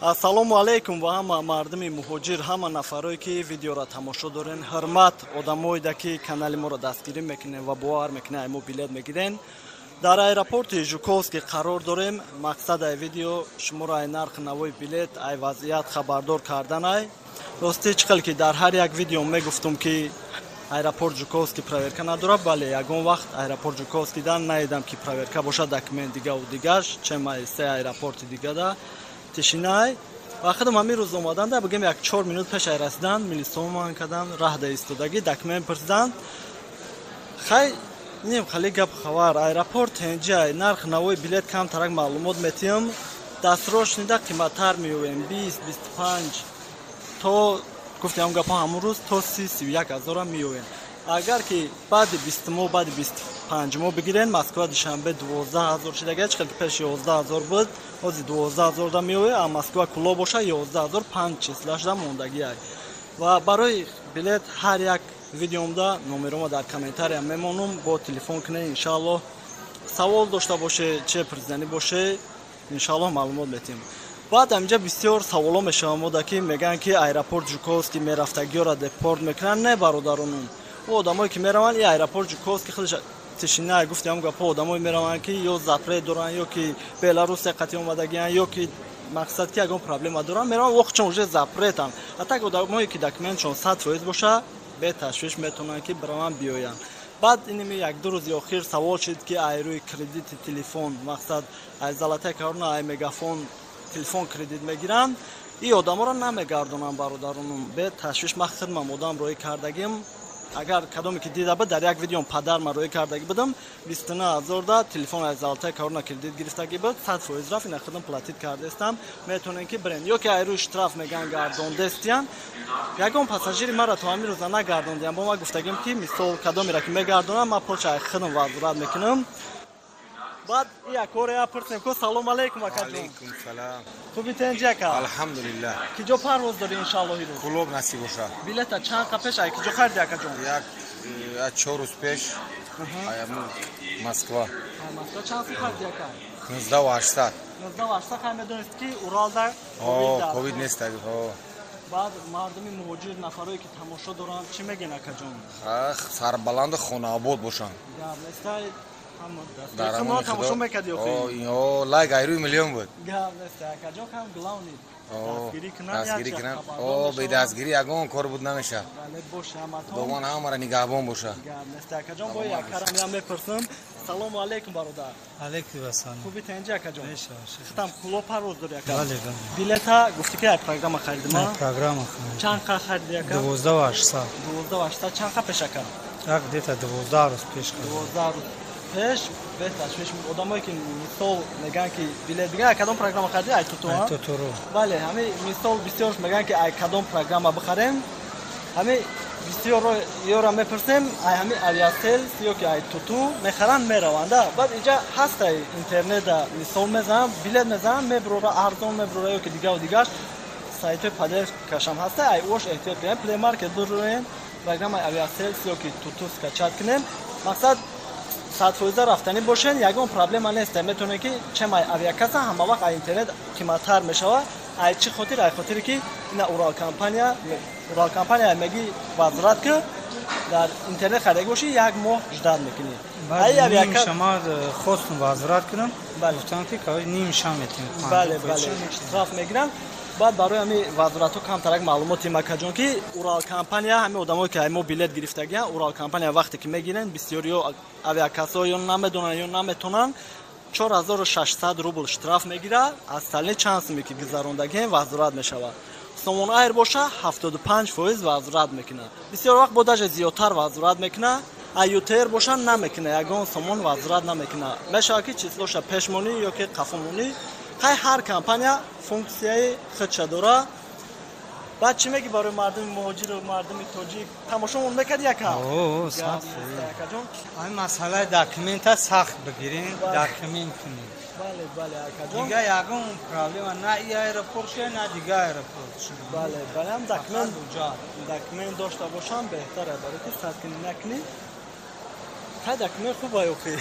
Ассалому алайкум ва ҳама мардуми муҳоҷир, ҳама нафарое ки видеоро тамошо дорен. Ҳурмат одамоеда ки канали моро дастгирӣ мекунен ва бовар мекунен, ай мо билет мегирен. Дар аэропорти Жуковский қарор дорем. Мақсад ай видео шуморо ай нархи навои билет, ай вазъият хабардор карданай. Ростӣ, чӣ хел ки дар ҳар як видео мегуфтум, ки аэропорт Жуковский проверка надорад, бале, ягон вақт аэропорт Жуковский дан наидам, ки проверка бошад, документ дигаву дигаш, чем ай се аэропорти дигада тишинай. Ва худам ҳамин рӯз омаданда, бигем, як 4 минут пеш ай расидан милисоман кардам, раҳда истодагӣ документ пурсидан. Хай, ним хали гап хабар, аэропорт тенҷай, нарх навои билет камтарак маълумот метиҳам. Дастрочныйда қиматтар меёвем, 20, 25 то, гуфтем гапҳо, ҳамон рӯз то 30, 31 ҳазора меёвем. Агар ки баъди 20 моҳ, баъди 25 моҳ бигирен, Москва Душанбе 12 000 шидага, чӣ хел ки пеш 11 000 буд, ҳозир 12 000 да меояд. А Москва Кулоб боша, 11 000, панҷ числа шуда мондагиай. Ва барои билет ҳар як видеомда номерома дар комментария мемонум, бо телефон кунед, иншааллоҳ. Савол дошта боше, че президентӣ боше, иншааллоҳ, маълумот метиҳем. Баъд ҳаминҷа бисёр саволо мешавам мода, ки мегӯянд, ки аэропорт Жуковский мерафтагиёра депорт мекунанд. Не, бародаронум, о одамое ки мераванд, и аэропорт Жуковский худаш тишина, гуфтем гапҳо, одамое мераванд, ки ё запрет доранд, ё ки Беларусия қатъи омадагиянд, ё ки мақсад ки ягон проблема доранд, мераванд, вохчон уже запретанд. А так одамое ки документшон 100% боша, беташвиш метавонанд, ки бираванд, биёянд. Баъд иними як-ду рӯзи охир савол шуд, ки ай рӯи кредити телефон, мақсад, ай Золотая Корона, ай Мегафон телефон кредит мегиранд, и одаморо намегардонанд. Бародаронум, беташвиш, ман хидмам одам роӣ кардагим. Агар кадоме ки дида буд, дар як видеом падар ман роӣ кардагӣ будам, 29 000 да телефон аз Золотая Корона кредит гирифтагӣ буд, 100% рафт. Ина худам платить кардаистам, метавонем, ки бирен. Ё ки ай рӯи штраф меган, гардондестиян. Ягон пассажири мара то ҳамин рӯза нагардондиям. Бо ман гуфтагим, ки мисол кадомеро ки мегардонам, ман пулша ай худам возврат мекунам. Баъд як корея пурсем ку. Салом алейкум, акаҷон. Алейкум салам. Хуби, тенҷи, ака? Алҳамдулиллаҳ. Киҷо парвоз дорӣ, иншааллоҳ, ирӯз? Кулоб, насиб боша. Билета чанд қа пеш ай киҷо хариди, акаҷон? Як 4 рӯз пеш аяму Москва. Москва чанд сум хариди, ака? 19 800. 19 800. Хай, медонист, ки Уралда ковид нест. Баъд мардуми муҳоҷир, нафарое ки тамошо доранд, чӣ мегӯен, акаҷон? Сарбаланду хонаобод бошанд. Гап нестай. Тамошо мекарди? Лайк айрӯи миллион буд. Гап нест, акаҷон, ҳам главный дастгирӣ кунанд. Дастгирӣ кунанд. Бе дастгирӣ ягон кор буд намешавад. Бале, боша ҳаматон. Худованд ҳамаро нигаҳбон боша. Гап нест, акаҷон. Бо якарам ям мепурсам. Салому алейкум, бародар. Алейкум ассалом. Хуби, тенҷи, акаҷон? Хитам Кулоб парвоз дори, ака? Бале, бале. Билета гуфтӣ, ки як программа харидима? Программа харидим. Чанд қа хариди, ака? 12 800. 12 800. Чанд қа пеш, ака? Як где-то 12 рӯз пеш. 12 рӯз пеш. Беташвиш, одамое ки мисол мегӯянд, ки билет бигиранд, ай кадом программа хариди, ай Туту? Тутуру. Бале, ҳами мисол бисёрш мегӯянд, ки ай кадом программа бихарем. Ҳами бисёрро ёра мепурсем, ай ҳами Авиаселс ё ки ай Туту мехаранд, мераванда. Баъд инҷа ҳастай, интернета мисол мезанам, билет мезанам, мебурора, арзон мебурора, ё ки дигаву дигаш сайтҳои поддержкашам ҳаста, ай ош эҳтиёт кунем. Play Market бироем, программаи Авиаселс ё ки Туту скачать кунем, мақсад, 100% рафтанӣ бошен, ягон проблема нест. Метавонед, ки чем ай авиакасса ҳама вақт ай интернет қиматтар мешавад. Ай чӣ хотир? Ай хотире ки ина Урал компания, Урал компания меги возврат ки дар интернет харидаги бошӣ, як моҳ ждать мекунӣ. Шумо хостум возврат кунам, гуфтам, ки ним шам метем. Бале, штраф мегиранд. Баъд барои ҳами возвратҳо камтарак маълумоти, макаҷон, ки Урал компания, ҳами одамое ки мо билет гирифтагиян, Урал компания вақте ки мегирен, бисёриё авиакассо ё намедонанд, ё наметонанд, 4600 рубл штраф мегирад. Аз тални чанд суме ки гузарондагием, возврат мешавад. Сомон Айр боша, 75% возврат мекунад, бисёр вақт бо даже зиёдтар возврат мекунад. А ЮТР боша, намекунад, ягон сомон возврат намекунад. Мешавад, ки числоша пешмонӣ ё ки қафомонӣ. Хай, ҳар компания функсияи худша дора. Баъд чӣ мегӣ барои мардуми муҳоҷиру мардуми тоҷик? Тамошомон мекард, яка? Ҳамин масъалаи документа сахт бигирем, документ кунем. Бале, акаҷон. Дига ягон проблема на и аэропорт ша, на дига аэропорт. Бале, ҳам документ дошта бошам беҳтар, барои ки сад кунӣ, накунӣ. Хай, документ хуб охи.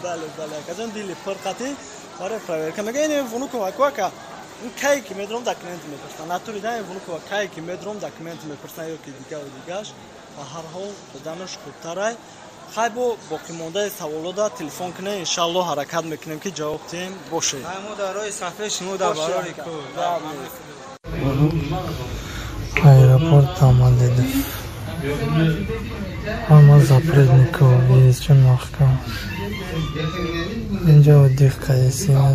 Бале, акаҷон, дили пур қатӣ барои проверка мега. Ин Внуково ку, ака? Кай ки медром документ мепурсанд. Натури да Внуково кай ки медром документ мепурсанд ё ки дигар дигаш. Ба ҳар ҳол доданаш хубтарай. Хай бо боқимондаи саволода телефон кунем, иншаллоҳ ҳаракат мекунем ки ҷавоб диҳем. Бошед. Мо дар роҳи сафар шумо дар барори кор. Аэропорт Домодедово. Ҳама запретниково въездчон маҳкам. Инҷо отдых кардесина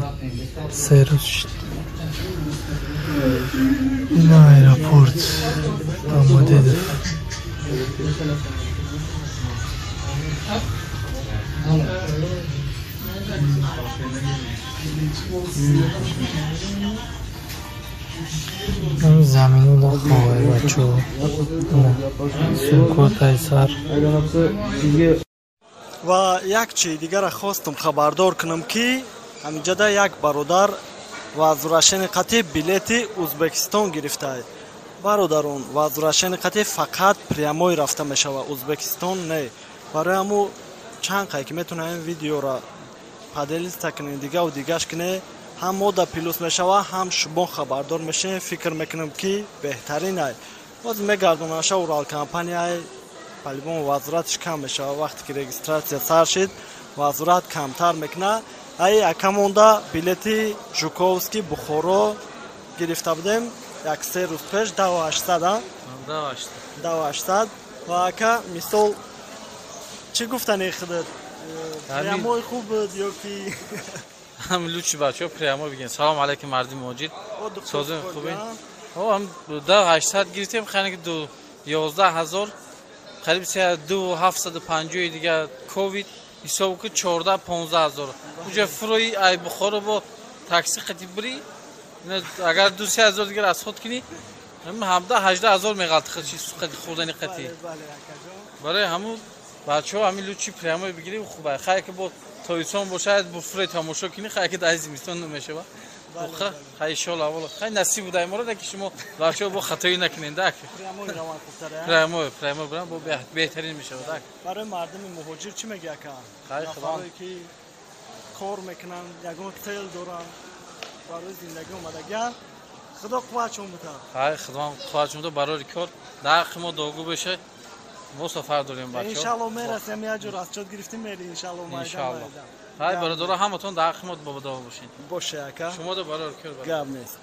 3 рӯз шуд. Ин аэропорт Домодедово. Замину да ховай бачо. Сумкотай сар. Ва як чизи дигара хостам хабардор кунам ки ҳаминҷода як бародар возвращение қати билети Узбекистон гирифтае. Бародарон, возвращение қати фақат прямой рафта мешава, Узбекистон не. Барои ҳаму чанд қай ки метавонем видеора поделиться кунем, дигаву дигаш кунем, ҳам мо да плюс мешава, ҳам шумо хабардор мешавем. Фикр мекунам ки беҳтарин ай. Боз мегардонаша Урал компанияй, по-любому возвратш кам мешава. Вақте ки регистрация сар шид, возврат камтар мекуна. Ай акамонда билети Жуковский Бухоро гирифта будем як 3 рӯз пеш, 2800, 2800. Ва ака, мисол чӣ гуфтани худат? Прямой хуб буд ё ки ҳам лучи бачаҳо прямо бигем. Салом алейкум марди муҳоҷир. Созем хубин. Ҳам 2800 гирифтем, хани ки 11000 қариб 2750 дигар ковид ҳисоб ки 14-15 ҳазор. Уҷа фурои ай Бухоро бо такси қати бири, агар 2-3 ҳазор дигар аз худ кунӣ, 17-18 ҳазор меғалти қати хӯрдани қати. Барои ҳамун бачаҳо ҳамин лучи прямо бигирем хуб. Хай ки бо тобистон бошад, бо фурӯи тамошо кунӣ, хай ки дар зимистон намешава. Хай иншоалло аввал хай насиб будай моро ки шумо бачаҳо бо хатоӣ накунед дак. Прямой, прямой брам бо беҳтарин мешавад дак. Барои мардуми муҳоҷир чӣ мегӯӣ ака? Нафарое ки кор мекунанд, ягон цел доранд, барои зиндагӣ омадагианд, Худо қувватшон бутад. Хай Худо қувватшон бутад барои кор. Дар ҳаққи мо дуогӯ бошад. Мо сафар дорем бачаҳо. Иншалло мерасем, як ҷо расчёт гирифтем мери иншалло майдан. Хай бародаро, ҳаматон дар ҳаққи мо дуо бошед. Боше ака. Шумо да барои кор. Гап нест.